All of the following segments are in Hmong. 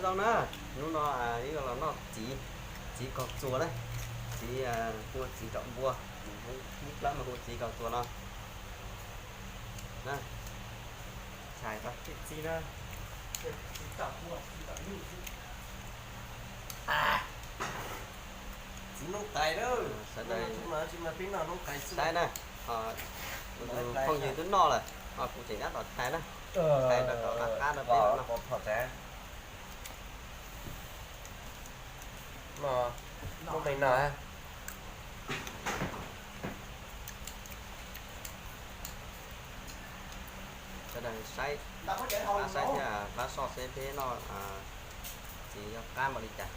Zoo na, hnub no wb los noj txiv, txiv kaug txuas na, txiv, hu ua txiv rau npua, Hmoob Plab mas hu ua txiv kaug txuas no. Txiv noob qais na, saib na, phooj ywg twb noj lawm, kuv tseem rov qab los thaij na, thaij rau kom qab qab rau peb noj. Noj, noj me no. Sawv daws saib, pab saib thiab pab soj seb peb noj txiv yog qab npaum li cas.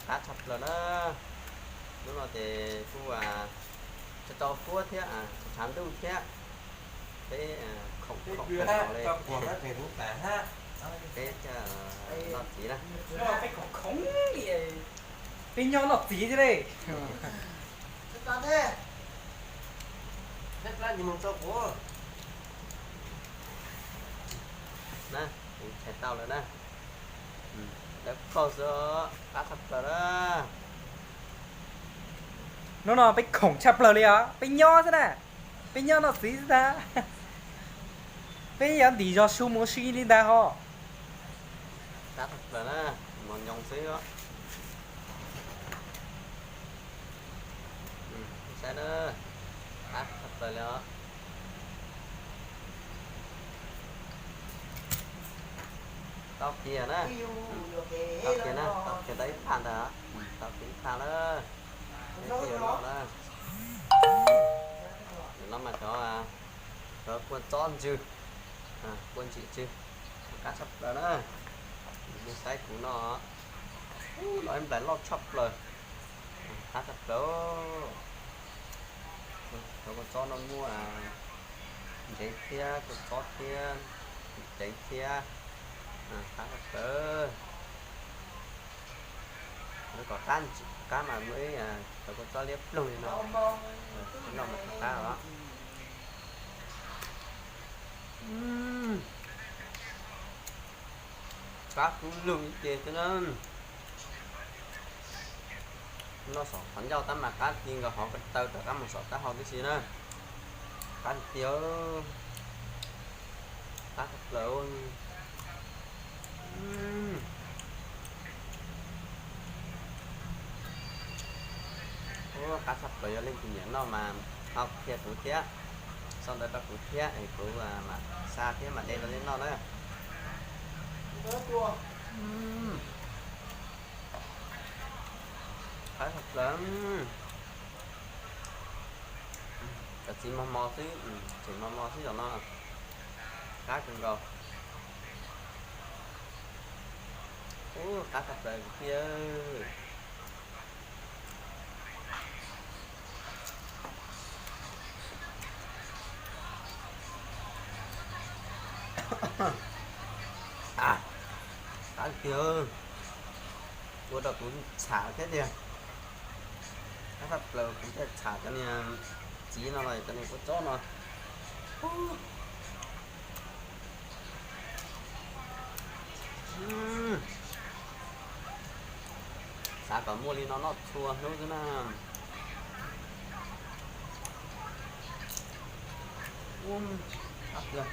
Qab tshaj plaws na. Hnub no ces kuj tso tso kuab thiab, tshav ntuj thiab, peb khoom khoom li, peb noj txiv na. Peb nyob noj txiv thiab li. Na, kuv thaij tau lawm na. Dawb paug xwb, qab tshaj plaws na. Hnub no peb khoom tshaj plaws li os, peb nyob xwb na, peb nyob noj txiv xwb ntag. Peb yuav ntim zog su mus ua si li ntag ho. Qab tshaj plaws na, mos nyoos xwb. Saib na, qab tshaj plaws li os. Tau kiag na, tau kiag na, tau kiag tau ib phaj ntag, tau kiag ib phaj lawm. Peb yuav noj na. Nim no mas cov, cov kua txob ntsw, kua ntsim ntsw, qab tshaj plaws na. Nej saib kuv no, no ib nplaim loj tshaj plaws, qab tshaj plaws. Cov kua txob no muaj ntsev thiab, kua txob thiab, ceev thiab, qab tshaj plaws. Kom qab, qab mas muaj ib cov kua txob liab ploog li no, noj mas qab os. Qab kub lug ib ce xwb na. Noj saum qhov ncauj tab mas qab ti nkaus hauv ko taw rov qab mus saum taub hau tib si na. Qab tiag tiag, qab tshaj plaws. Qab tshaj plaws, yog leej twg nyiam noj mas ho qhia kuv thiab, sau ntawv rau kuv thiab es kuv mam xa thiab mam de rau nej noj na. Qab tshaj plaws. Cov txiv mos mos xwb, tseem mos mos xwb cov no. Qab kawg nkaus. Ub, qab tshaj plaws kwv tij. Qab tiag, ua rau kuv txham thiab tiag. Qab tshaj plaws, kuv thiaj txham cov niag txiv no los cov niag kua txob no. Xav kom muaj li no noj txhua hnub xwb na. Qab tiag.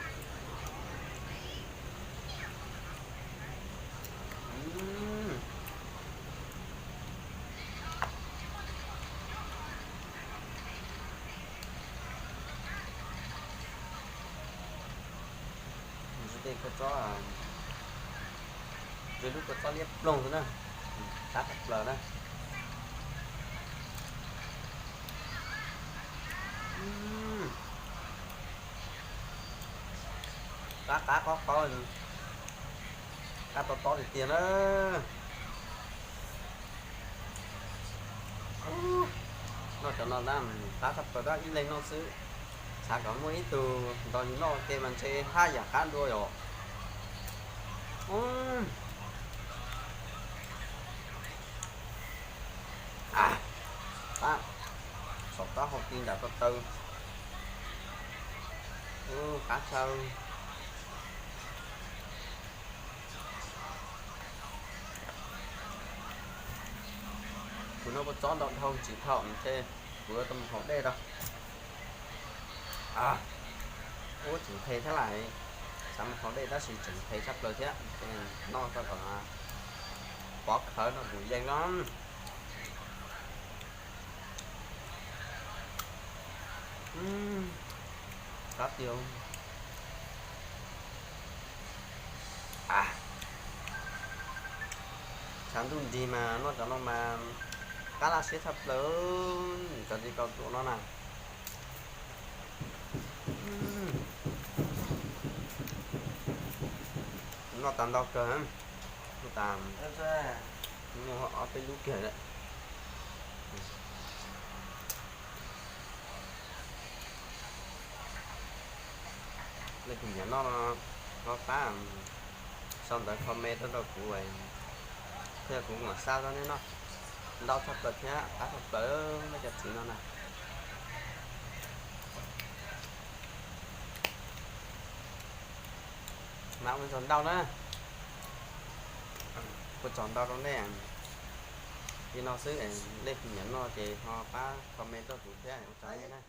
Tej kua txob, tej lub kua txob liab ploog xwb na, qab tshaj plaws na. Qab qab qab qab, qab tob tob tiag tiag na. Noj cov no na, qab tshaj plaws, ib leeg noj xwb. Xav kom muaj ib tug nrog yus noj ua ke mas ntshe haj yam qab dua yom. Qab, saum taub hau ti nram ko taw. Qab tshaj. Kuv noj kua txob ntau dhau tsis thaum ces kuv yuav tau mus haus dej rau. Ub, tseem phem thiab lais. Xav mus haus dej tab sis tseem phem tshaj plaws thiab, noj tau kom pov khawv no kuv yeej no. Qab tiag. Tshav ntuj nrig mas noj cov no mas qab laj siab tshaj plaws, cov nti kaus ruam no na. Noj tas ntau kawg, noj tas, noj ob peb lub kiag lawm. Leej twg nyiam noj no ho pab sau ntawv comment tuaj rau kuv, thiab kuv mam xa rau nej noj. Ntau tshaj plaws thiab qab tshaj plaws nej cov txiv no na. Mas ua tsaug ntau na, ua tsaug ntau rau nej. Li no xwb, leej twg nyiam noj ces ho pab comment tuaj rau kuv thiab, ua tsaug nej na.